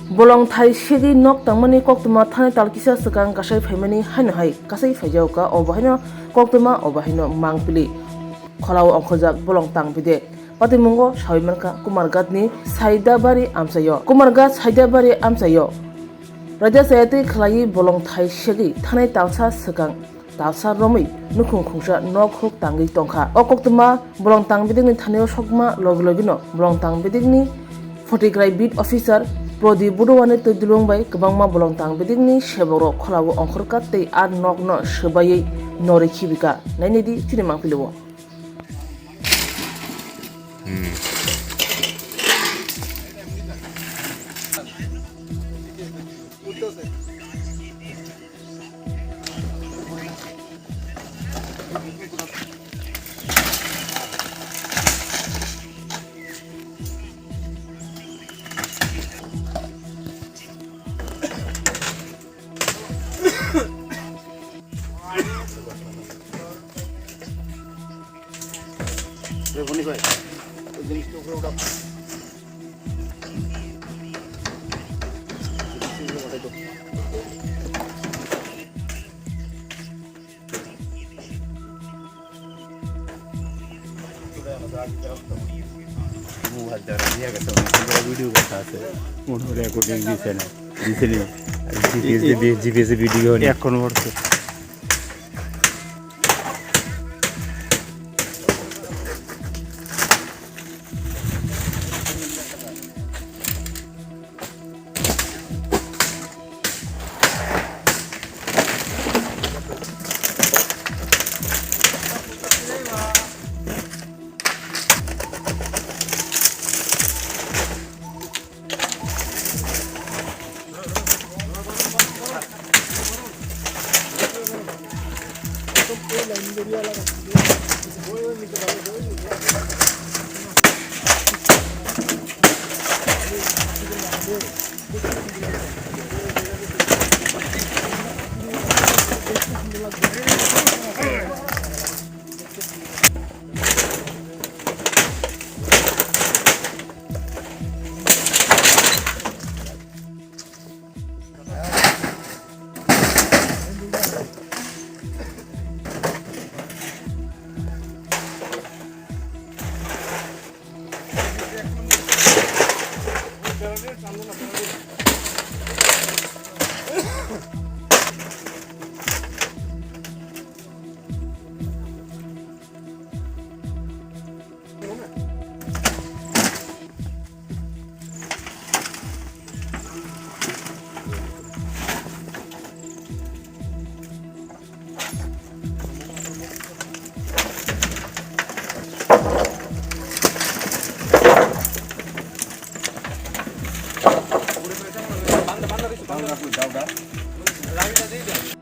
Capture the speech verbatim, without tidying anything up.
Bolong thai segwi nok tangmani koktwma thanai tal kisa swkang kasai phaimani haino hai kasai phaijago ka, obo haino koktwma, obo haino mangpili. Kholao ongkhorjak bolong tang bidek. Patimungo sawi mankha Kumarghatni Saidabari amchaio. Kumarghat Saidabari amchaio raida chaya twi khlaiwi bolong thai segwi thanai talsa swkang talsa romwi nukhung khungsa nok huk tangwi tongkha. O koktwma bolong tang bidikni thanio sokma logi logino bolong tang bidikni Photograi beat officer Prodip Budhuani twi dulung bai kwbangma bolong tang bidikni sebokrok kholao ongkhorkha tei a nokno swbaiwi norwi khibika. Nainidi chini mangpilio. Video kasa ase, mono recording di sana, di sini, G P S di, G P S video ni. Ekon worth.